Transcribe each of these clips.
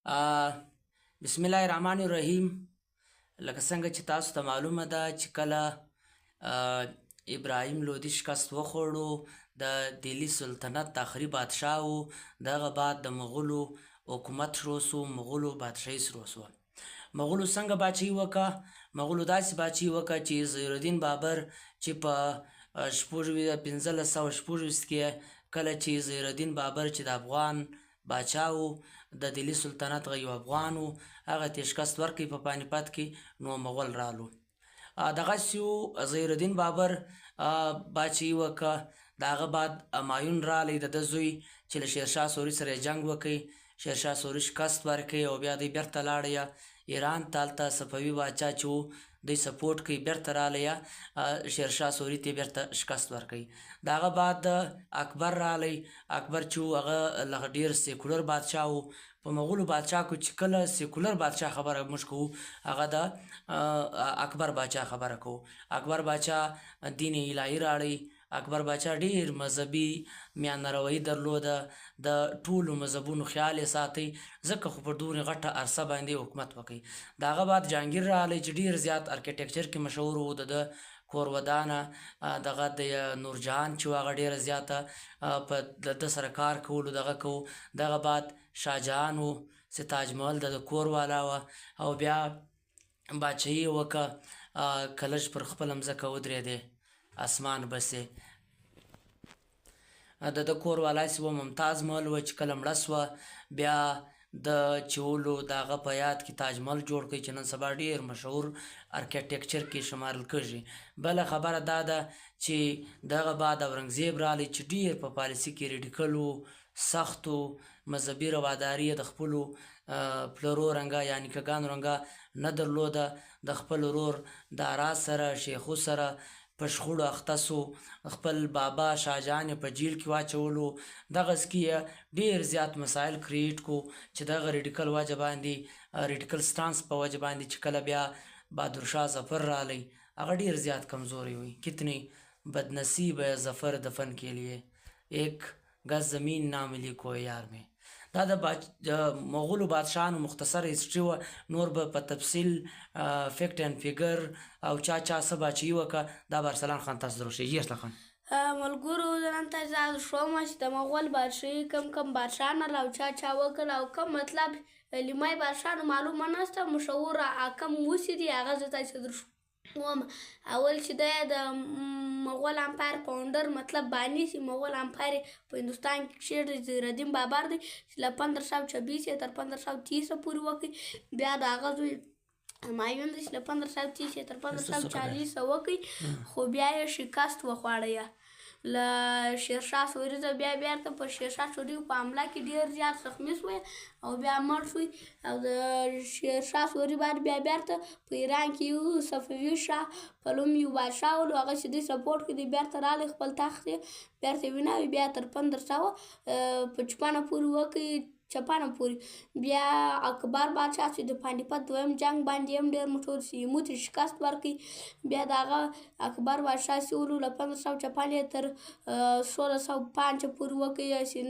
بسم الله الرحمن الرحیم. لکه څنګه چې تاسو ته معلومه ده چې کله ابراهیم لودي شکست وخوړو، د دهلي سلطنت آخري بادشاه و، دغه بعد د مغولو حکومت شروع سو، مغولو بادشاهي شروع سوه. مغولو څنګه باچهي وکړه؟ مغولو داسې باچهي وکړه چې ظهیرالدین بابر چې په 1526 کې، کله چې ظهیرالدین بابر چې د افغان باچا و، د دهلي سلطنت یو افغان و، هغه ته شکست ورکړي په پانیپت کې، نو مغول رالو. دغسې و ظهیرالدین بابر باچهي وکړه. د هغه بعد همایون رالی، د ده زوی چې له شیرشاه سوري سره یې جنګ وکړي، شیرشاه سوري شکست ورکړي او بیا دی بیرته لاړی ایران ته. هلته صفوي باچا چې و دوی سپورټ کوي، بیرته رالی، شیرشاه سوري ته بیرته شکست ورکړي. د هغه بعد اکبر رالی. اکبر چې و هغه لغه ډېر سیکولر بادشاه و. په مغولو بادشاه کو چې کله سیکولر بادشاه خبره موږ کوو، هغه د اکبر باچا خبره کوو. اکبر باچا دین الهي راړی. اکبر باچا ډېر مذهبي میانه روي درلوده، د ټولو مذهبونو خیال یې ساتي، ځکه خو پر دونې غټه عرصه باندې حکومت وکړي. د هغه بعد جهانګیر راغلی چې ډېر زیات ارکیټیکچر کې مشهور و. د ده کور ودانه دغه د نورجهان چې و هغه ډېره زیاته په د ده سره کار کولو دغه کوو. دغه بعد شاهجهان و چې تاج محل د ده کور والا وه او بیا باچهي یې وکړه. کلش پر خپله مځکه ودرېدی اسمان بسې. د ده کور والا چې وه ممتاز محل وه، چې کله مړه سوه بیا د چولو د هغه په یاد کې تاج محل جوړ کړ چې نن سبا ډېر مشهور ارکیټیکچر کې شمارل کېږي. بله خبره دا ده چې دغه بعد اورنګزیب راغلی چې ډېر په پالیسي کې ریډیکل و، سخت و، مذهبي رواداري یې د خپلو پلرو رنګه یا نیکهګانو رنګه نه درلوده. د خپل ورور دارا سره شیخو سره په شخړو اخته سو، خپل بابا شاهجهان یې په جیل کې واچولو. دغسې کې یې ډېر زیات مسایل کریټ کو چې دغه ریډیکل وجه باندې، ریډیکل سټانس په وجه باندې چې کله بیا بهادرشاه ظفر راغلی هغه ډېر زیات کمزوری وي. کتنی بدنصیب ہے ظفر دفن کے لیے ایک گز زمین نا ملی کوئی یار میں. دا د مغولو بادشاهانو مختصر هسټري وه. نور به په تفصیل فیکټ اینډ فیګر او چا چا څه باچهي وکړه دا به ارسلان خان تاسو دروښیي. جي ارسلان خان. ملګرو، زه نن تاسو ته ښوم چې د مغول بادشاهي کم کم بادشاهان او چا چا وکړه او کم مطلب لیمای بادشاهانو معلومه نشته، مشهور کم اوسې دي هغه زه تاسو ته درښوم. اول چې دی د مغول امپایر فاونډر مطلب بانی چې مغول امپایر په هندوستان کې کښېږدي ظهیرالدین بابر دی چې له 1526 یې تر 1530 پورې وکړي. بیا د هغه زوی همایون دی چې له 1530 یې تر 1540 وکړي، خو بیا یې شکست وخوړی له شیرشاه سوري ته. بیا بیرته په شیرشاه سوري په حمله کې ډېر زیات زخمي سوی او بیا مړ شوی. او د شیرشاه سوري بعد بیا بیرته په ایران کې یو صفوي شاه په نوم یو بادشاه ولو، هغه چې دوی سپورټ کړي دی بیرته راغلی خپل تخت یې بیرته ونیوی. بیا تر 1556 پورې وکړي، چپانه پورې. بیا اکبر بادشاه چې د پانیپت دویم جنګ باندې هم ډېر مشهور سي هیمو ته شکست ورکړي. بیا د هغه اکبر بادشاه چې ولو له 1556 یې تر 1605 پورې وکړي چې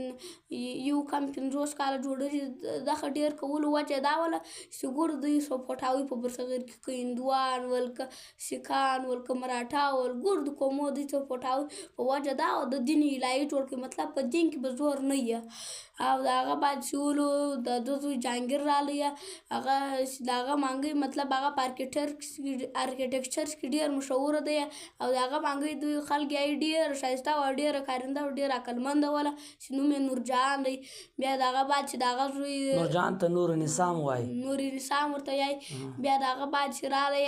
یو کم 50 کاله جوړېږي. دغه ډېر کولو وجه دا وله چې ګوره دوی سپورټاوي په برصغیر کې که هندوان ول که سیکان ول که مراټا ول، ګور د قومو دوی سپورټاوي په وجه دا وه د دین الهي جوړ کړي، مطلب په دین کې به زور نه یې. او د هغه بعد چې ولو د ده زوی جهانګیر راغلی، هغه چې د هغه مانګۍ مطلب هغه په ارکیټیکچر کې ډېر مشهور دی. او د هغه مانګۍ دوی خلک یې ډېره ښایسته وه، ډېره کارنده او ډېره عقلمنده وله چې نوم یې نورجهان دی. بیا د هغه بعد چې د هغه زوی نورجهان ته نور نسام وایي، نور نسام ورته وایي. بیا د هغه بعد چې راغلی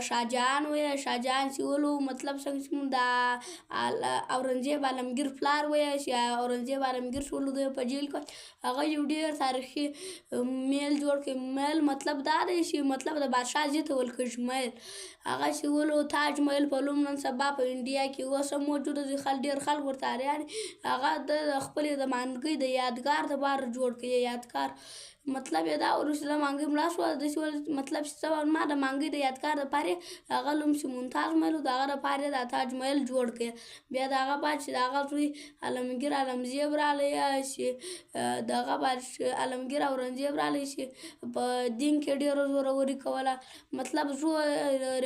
شاهجهان وی، شاهجهان چې ولو مطلب څنګه چې مونږ د اورنګزیب عالمګیر پلار وی چې اورنګزیب عالمګیر شولو دوی په جیل کې هغه یو ډېر تاریخي میل جوړ کړي. میل مطلب دا دی چې مطلب د بادشاه ځای ته ویل کېږي میل. هغه چې ولو تاج محل په نوم نن سبا په انډیا کې اوس هم موجود دی، خلک ډېر خلک ورته حیران. هغه د خپلې د مانګۍ د یادګار دپاره جوړ کړي، یادګار. مطلب یې دا ورو چې د مانګۍ مړه شوه، داسې ول مطلب چې څه ما د مانګۍ د یادګار دپاره هغه نوم چې ممتاز محل و، د هغه دپاره یې دا تاج محل جوړ کړ. بیا د هغه بعد چې د هغه زوی عالمګیر عالمزیب راغلی، چې د هغه بعد چې عالمګیر اورنګزیب راغلی، چې په دین کې ډېره زوروري کوله، مطلب زور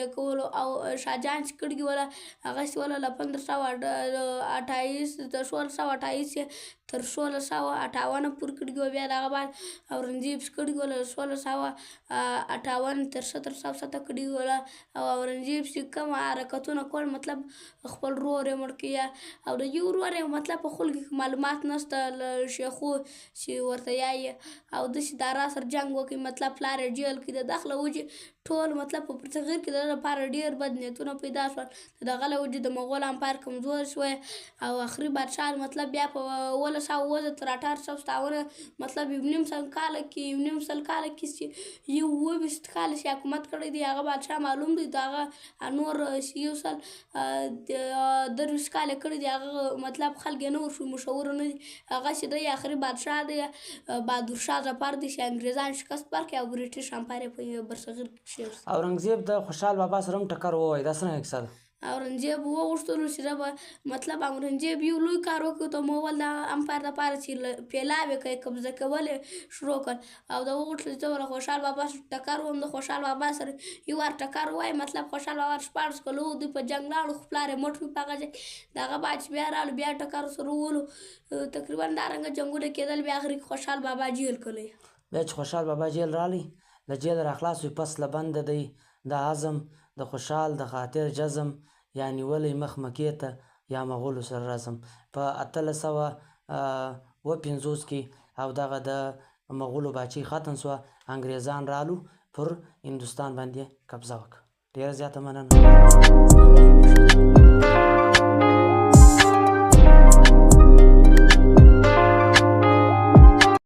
یې کولو. او شاهجهان چې کړګي وله هغه چې وله له 1528 تر 1628 تر 1658 پورې کړګي وه. بیا د هغه بعد اورنګزیب چې کړګي وله له 1658 تر 1707 کړګي وله. او اورنګزیب چې کوم حرکتونه کول، مطلب خپل ورور یې مړ کړي، او د یو ورور یې مطلب په خلکو کې معلومات نشته له شیخو چې ورته یایي، او داسې دارا سره جنګ وکړي، مطلب پلار یې جیل کړي. د دغه له وجې ټول مطلب په پرتغیر کې د ده لپاره ډېر بد نیتونه پیدا شول. د دغه له وجې د مغول امپایر کمزور شوی. او اخري بادشاه مطلب بیا په 1707 تر 1857، مطلب 1.5 کاله کې، 1.5 کاله کې چې یو 27 کاله چې حکومت کړی دی، هغه بادشاه معلوم دی. د هغه نور چې 123 کاله کړی دی، هغه مطلب خلک یې نه ورشو، مشهور نه دي. هغه چې دی اخري بادشاه دی، بهادر شاه ظفر دی، چې انګریزان شکست ورکړي او برټش امپایر یې په برصغیر کې کښېښود. اورنګزیب د خوشحال بابا سره هم ټکر ووایي، دا څنګه کیسه ده؟ اورنګزیب وغوښتلو چې زه به مطلب اورنګزیب یو لوی کار وکړ د مغول د امپایر دپاره چې پیلاو یې کوي قبضه کول یې شروع کړ. او ده وغوښتل چې زه به له خوشحال بابا سره ټکر وم. د خوشحال بابا سره یو وار ټکر ووایي، مطلب خوشحال بابا 16 کلو دوی په جنګ لاړو، خو پلار یې مړ شو په هغه ځای. د هغه بعد چې بیا رالو بیا ټکر سره وولو، تقریبا دا رنګه جنګونه کېدل. بیا اخري کې خوشحال بابا جیل کړی. بیا چې خوشحال بابا جیل راغلی، له جیله راخلاص وي، پس له بنده دی د عزم د خوشحال د خاطر جزم، یا نیولی مخ مکې ته یا مغولو سره رزم. په 1857 کې او دغه د مغولو باچهي ختم سوه، انګریزان رالو پر هندوستان باندې قبضه وکړه. ډېره زیاته مننه.